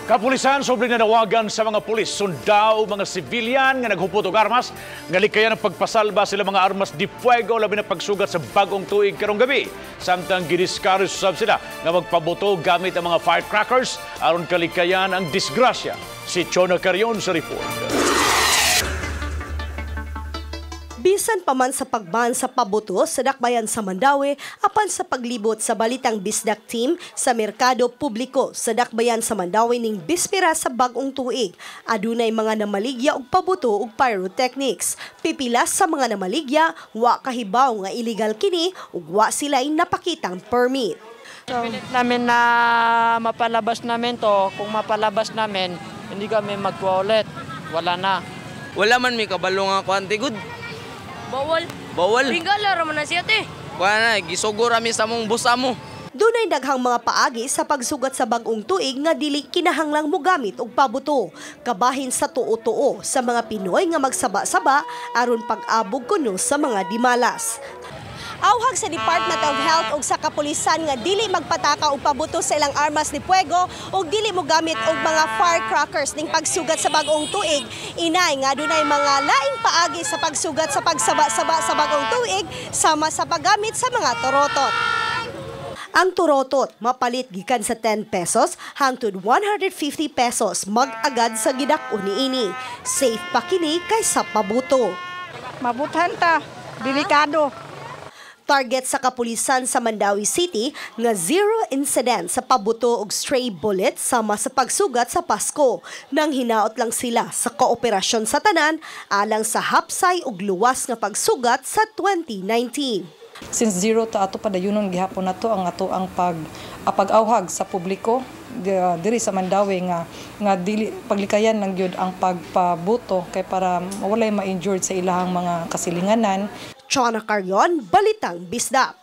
Kapulisan sobre nanawagan sa mga pulis, sundao, mga sibilyan nga naghupot og armas nga likayan ang pagpasalba sila mga armas de fuego, labi na pagsugat sa bagong tuig karong gabi. Samtang gidiscourage usab sila nga magpabuto gamit ang mga firecrackers aron kalikayan ang disgrasya. Si Chona Carion sa report. Bisan pa man sa pagban sa pabuto sa dakbayan sa Mandaue, apan sa paglibot sa Balitang Bisdak team sa merkado publiko sa dakbayan sa Mandaue ning bispera sa bagong tuig, adunay mga namaligya og pabuto og pyrotechnics. Pipila sa mga namaligya, wa kahibaw nga illegal kini ug wa sila'y napakitang permit. Pilit namin na mapalabas namin to. Kung mapalabas namin, hindi kami magkuha ulit. Wala na. Wala man mi kabalo nga kuan good. Bawal. Bawal. Bingala ra man na siya te. Kuan na gisugo ra mi sa mong busa mo. Dunay daghang mga paagi sa pagsugat sa bagong tuig nga dili kinahanglang mogamit og pabuto. Kabahin sa tuo-tuo sa mga Pinoy nga magsaba-saba aron pag-abog kuno sa mga dimalas. Awhag sa Department of Health ug sa kapulisan nga dili magpataka og pabuto sa ilang armas ni puego ug dili mogamit og mga firecrackers ning pagsugat sa bagong tuig. Inay nga dunay mga laing paagi sa pagsugat sa pagsaba-saba sa bagong tuig sama sa paggamit sa mga torotot. Ang turotot mapalit gikan sa 10 pesos hangtod 150 pesos mag-agad sa gidak-on niini. Safe pa kini kaysa pabuto. Mabuthan ta, delikado. Target sa kapulisan sa Mandaue City nga zero incident sa pabuto og stray bullet sama sa pagsugat sa Pasko. Nang hinaot lang sila sa kooperasyon sa tanan alang sa hapsay ug luwas nga pagsugat sa 2019. Since zero ta ato padayunon gihapon nato ang ato ang pag-awhag sa publiko diri sa Mandaue nga nga dili paglikayan lang gyud ang pagpabuto kay para walay ma-injured sa ilahang mga kasilinganan. Chona Carion, Balitang Bisdak.